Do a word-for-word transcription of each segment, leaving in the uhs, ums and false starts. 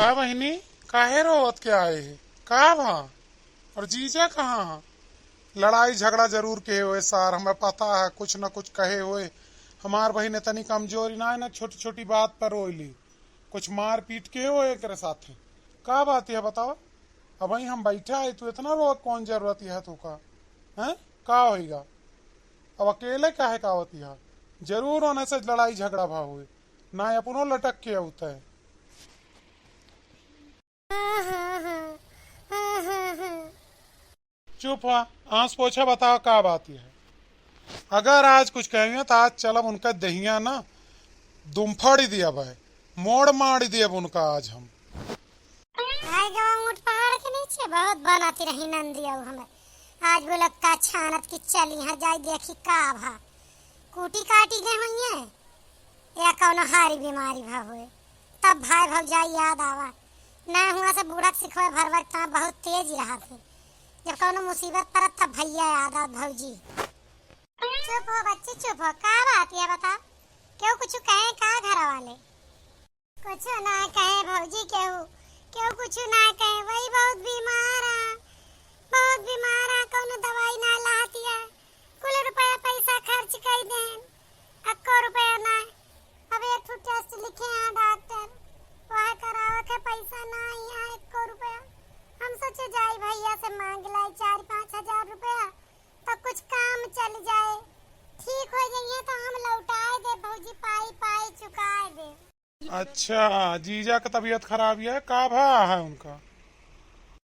का बहिनी, काहे रोवत के आए है? का भा? और जीजा कहाँ है? लड़ाई झगड़ा जरूर किहे होए सार, हमें पता है कुछ न कुछ कहे होए। हमार बहिन इतनी कमजोरी ना है ना, छोटी छोटी बात पर रोइली। कुछ मारपीट किहे होए एकरे साथे। का बात है बतावा? अबहीं हम बैठा है, तू इतना रोवे कौन जरूरत है तू का? हैं? का होइगा? अब अकेले काहे का होती है? जरूर ओने से लड़ाई झगड़ा भा होए, ना अपनो लटक के होता है। चुप हुआ, आँस पोछा, बताओ का बात है? अगर आज कुछ कहेंगे तो आज चलब उनका दहिया ना दुमफाड़ी दिया भाई, मोड़ मारी दिया उनका आज हम। आए गवा ऊँट पहाड़ के नीचे बहुत बनाती रही नंदी अब हमें। आज बोलत का छानत की चली यहाँ जाई देखी का भा। कूटी काटी गए हुई है या कौनो हारी बीमारी भा हुए। तब भाई भौजाई याद आवा। ना हुआ से बूढ़ा के सिखवे भर वक्त बहुत तेज रहा थे। जब कौनो मुसीबत परत तब भैया याद आवत भौजी। चुप हो बच्ची चुप हो, का बात है बता? क्यों कुछ कहे का घर वाले? कुछ ना कहे भौजी केहू, केहू कुछ ना कहे। वही बहुत बीमार है, बहुत बीमार है, कौनो दवाई ना लातिया। कुल रुपया पैसा खर्च कर देन, अक्को रुपया ना। अब एक ठो टेस्ट लिखे हैं डॉक्टर, वह करावे के पैसा ना ही है एक्को रुपया। हम सोचे जाई भैया से मांग लाई चार पाँच हजार रुपया, तो कुछ काम चल जाए, ठीक हो जाइए तो हम लौटाए दे भौजी, पाई पाई चुकाए दे। अच्छा, जीजा के तबीयत खराब है, का भा है उनका?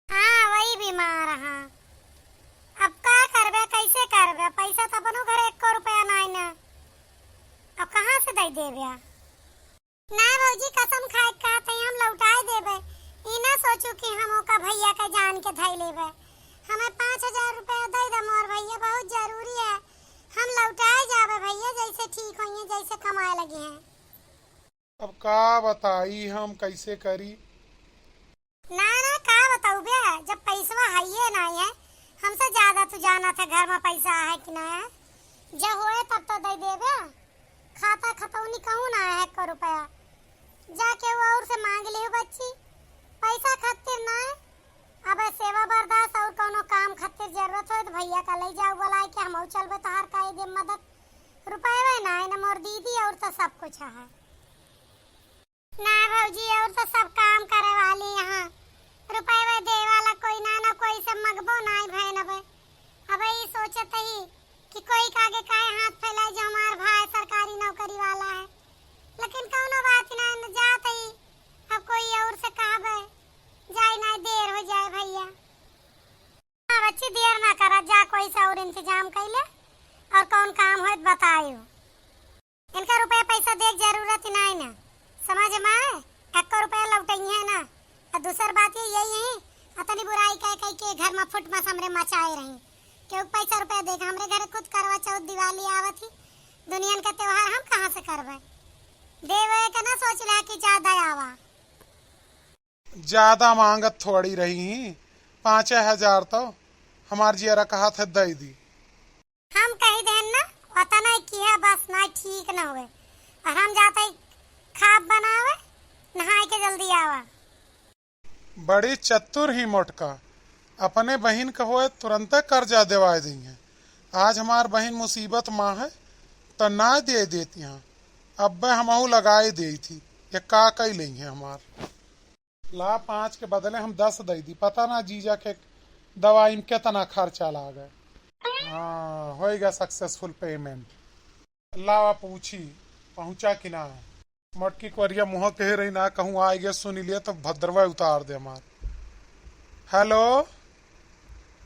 हाँ, वही बीमार है। अब का करबे, कैसे करबे? पैसा तो अपनो घरे एको रुपया नाई ना, अब कहाँ से दे देबे? ना भौजी, कसम खाए के कहत हई, हम लौटाए देबे। ई ना सोचू कि हम ओका भैया के जान के धई लेबे। हमें पाँच हजार रुपया दे दे मोर भैया, बहुत जरूरी है। हम लौटाए जाबे भैया, जैसे ठीक होइए, जैसे कमाए लगी हैं। अब का बताई हम, कैसे करी? ना, ना, का बताऊ बे, जब पैसवा हइये नाई है, हमसे ज्यादा तू जानत है घर में पैसा है कि ना है। जब होए तब तो दे देबे, खाता खतौनी कहूँ ना है एको रुपया, जाके वो और से मांग लियो बच्ची, पैसा खातिर ना है। अब सेवा बर्दाश्त और कौनो काम खातिर जरूरत होए तो भैया का ले जाओ बुलाए के, हम चलबे तोहार का दे मदद। रुपये ना है ना मोर दीदी, और तो सब कुछ है। ना भौजी, और तो सब काम करे वाली यहाँ। रुपये दे वाला कोई ना, ना कोई से मगबो नाई भैन। अब, अब ई सोचत ही कि कोई के आगे काहे हाथ फैलाए जो हमार भाई सरकारी नौकरी वाला है। लेकिन कौनो बात ना, न जात ही, अब कोई और से कहबे, जाई ना, देर हो जाए भैया। हाँ बच्ची, देर ना करा, जा कोई से और इंतजाम कैले और कौन काम होए बतायो। इनका रुपया पैसा देख जरूरत ही नाई ना, समझ में आए? एक्को रुपया लौटइहे ना। और दूसर बात ये यही है, अतनी बुराई कह कह के घर में फुट मस हमरे मचाए रही। केहू पैसा रुपया देख, हमरे घर खुद करवा चौथ दिवाली आवत ही, दुनियन का त्योहार हम कहाँ से करबे? देवे के ना सोच ले कि ज्यादा आवा। ज्यादा मांगत थोड़ी रही ही, पाँचे हजार तो हमार जियरा कहत है दे दी। हम कही देन ना, ओतना ही किहा बस, ना ठीक न होए। और हम जाते ही खाब बनावे, नहाए के जल्दी आवा। बड़ी चतुर ही मोटका, अपने बहिन का होए तुरंते कर्जा देवाए दी है। आज हमार बहिन मुसीबत मा है, तो ना दे देती हैं। अब्बे हमहू लगाए देई थी, ये का कई लेई है हमार। ला, पाँच के बदले हम दस दे दी। पता ना जीजा के दवाई में कितना खर्चा लागे। हाँ, होइगा successful payment। लावा पूछी, पहुँचा कि ना? मोटकी कोरिया मुँह कहे रही ना, कहूँ आइगे सुन लिए तो भद्रवा उतार दे हमार। Hello,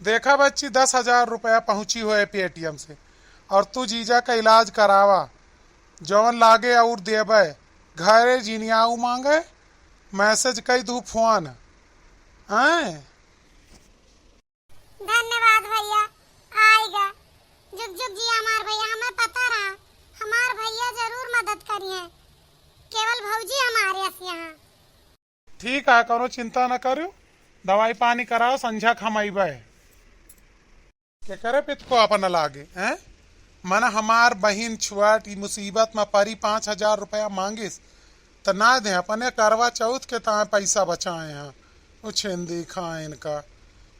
देखा बच्ची, दस हजार रुपया पहुँची होए Paytm से, और तू जीजा का इलाज करावा, जौन लागे और देबे, घरे जिनियाऊ मांगे, message कई दू फोन। हैं? धन्यवाद भैया, आइगा। जुग जुग जिया हमार भैया, हमें पता रहा हमार भैया जरूर मदद करिए, केवल भौजी हमारे अस यहाँ। ठीक है, कौनो चिंता न करू, दवाई पानी कराओ, संझा खमाइबे। केकरे पित को अपन लागे, हैं? मन हमार बहिन छुआट ई मुसीबत में परी पाँच हजार रुपया मांगिस, त ना दे, अपने करवा चौथ के ताए पैसा बचाए हैं। वो छेंदी खाए इनका,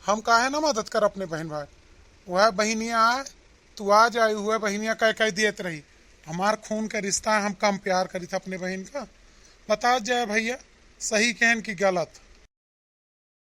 हम काहे ना मदद कर अपने बहन भाई? वह बहिनिया आए, तू आ जाए, वह बहिनिया कह कह देत रही, हमार खून का रिश्ता है, हम कम प्यार करी थे अपने बहन का। बता जाए भैया, सही कहन कि गलत?